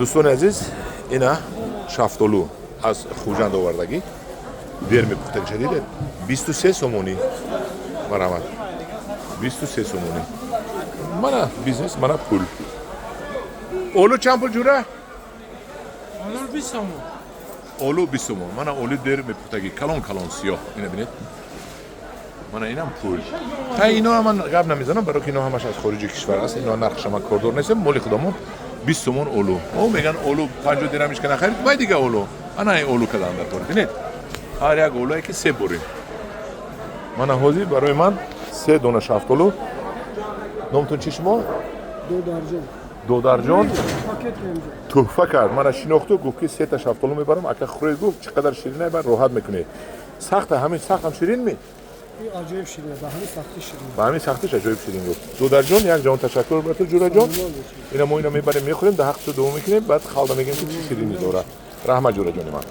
Дӯстони азиз, ина шафтолу аз Хуҷанд овардагӣ, дер мепухтагиша дидед, 23 сомонӣ. Марҳамат, 23 сомонӣ. Мана бизнес, мана пул. Олу чанд пул, ҷура? Анор 20 сомон. Олу 20 сомон. Мана олу дер мепухтагӣ, калон калон, сиёҳ, ина бинед. Мана инам пул. Хай, ино ман гап намезанам, барои ки ино ҳамаш аз хориҷи кишвар аст. Ино нархша ман кордор нестам, моли худамон. 20 сомон олу. О, меган, олу 50 дирамиш ка нахарид, вай дига олу. Ана ин олу кадан дар кор, бинед, ҳар як олуе ки се бурим. Мана ҳозир барои ман се дона шафтолу. Номтон чи шумо? Додарҷон. Додарҷон. Пакет инҷо. Тӯҳфа кард, мана шинохту гуфт, ки сета шафтолу мебарам, ака, хӯред. Гуфт, чӣ қадар ширина, баъд роҳат мекунед. Сахта, ҳамин сахтам ширин ми? Ин аҷоиб ширин, ба ҳамин сахти ширин. Ба ҳамин сахтиш аҷоиб ширин, гуфт додарҷон. Як ҷаҳон ташаккур ба ту, ҷураҷон. Ина мо ина мебарем, мехӯрем, дар ҳаққи ту дуо мекунем, баъд халда мегӯем, ки чӣ ширинӣ дорад. Раҳмат, ҷураҷони ман.